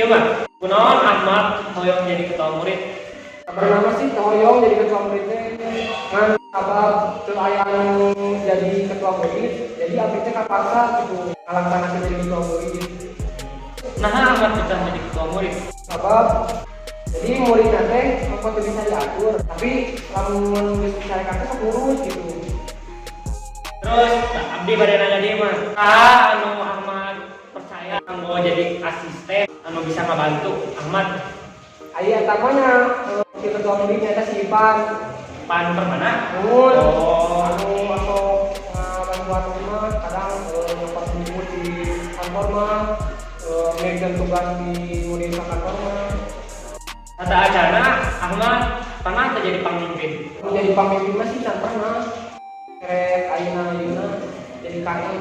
Iya mah, kunaon Ahmad hoyong jadi ketua murid? Sabenerna sih teu hoyong jadi ketua murid teh, ngan sabab teu aya anu jadi ketua murid, jadi abdi teh kapaksa gitu ngalaksanakeun jadi ketua murid. Nah, Ahmad bisa jadi ketua murid? Sabab jadi muridna teh engko teu bisa diatur, tapi lamun geus dicarekan teh sok ngurus gitu. Terus abdi bade nanya deui mah, saha anu Ahmad percaya kanggo jadi asisten anu bisa ngabantu Ahmad? Aya eta mah nya si ketua muridnya eta si Ipan. Pan Permana? Mun. Oh. Anu masuk ngabantuan mah kadang nyokot buku di kantor mah, ngerjain tugas di murid ka kantor mah. Sateuacanna Ahmad pernah teu jadi pamimpin? Jadi pamimpin mah sih can pernah. Kerek ayeuna ayeuna jadi KM,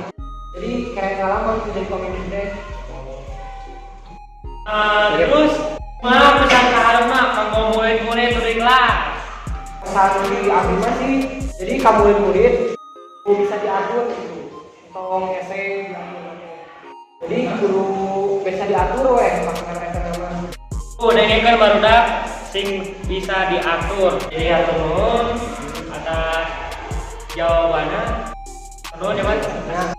jadi kerek ngalaman tuh jadi pamimpin teh. Terus mah pesan ka hareup kanggo murid-murid di kelas? Pesan di abdi mah sih jadi ka murid-murid kudu bisa diatur gitu, tong hese diatur teh. Jadi kudu bisa diatur weh maksudna eta mah. Oh, dengekeun barudak, sing bisa diatur. Jadi hatur nuhun atas jawabannya. Nuhun ya, Mas. Nah.